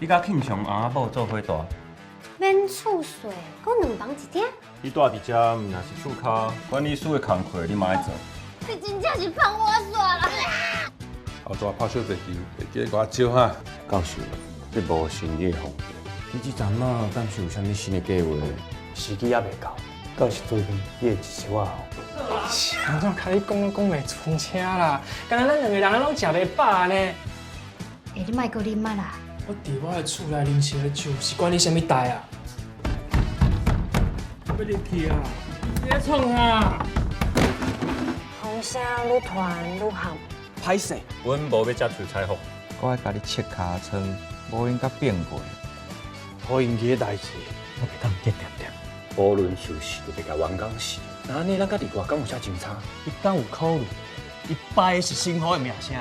你佮慶祥翁仔某做伙住？免厝稅，閣兩房一廳。你住佇遮，毋若是厝跤，管理師的工課你嘛愛做。你真正是放我煞啦！後續拍小地球，會記得共我招哈。教授，這無是你的風格。你這陣仔敢是有啥物新的計劃？時機猶未到，到時陣你會支持我。是按怎共你講攏講袂出聲啦？敢若咱兩個人攏食袂飽呢？欸，你莫閣啉啊啦！我佇我的厝內啉燒酒，是關你啥物代啊？欲入去啊！你咧創啥？風聲愈傳愈響。歹勢，阮無欲接受採訪。閣愛共你切尻川，無閒佮變過。陶英傑的代誌，我袂當一點點。無論是毋是就欲共員工死，那按呢咱佮佇外敢有啥相差？伊敢有考慮？伊敗的是新好的名聲。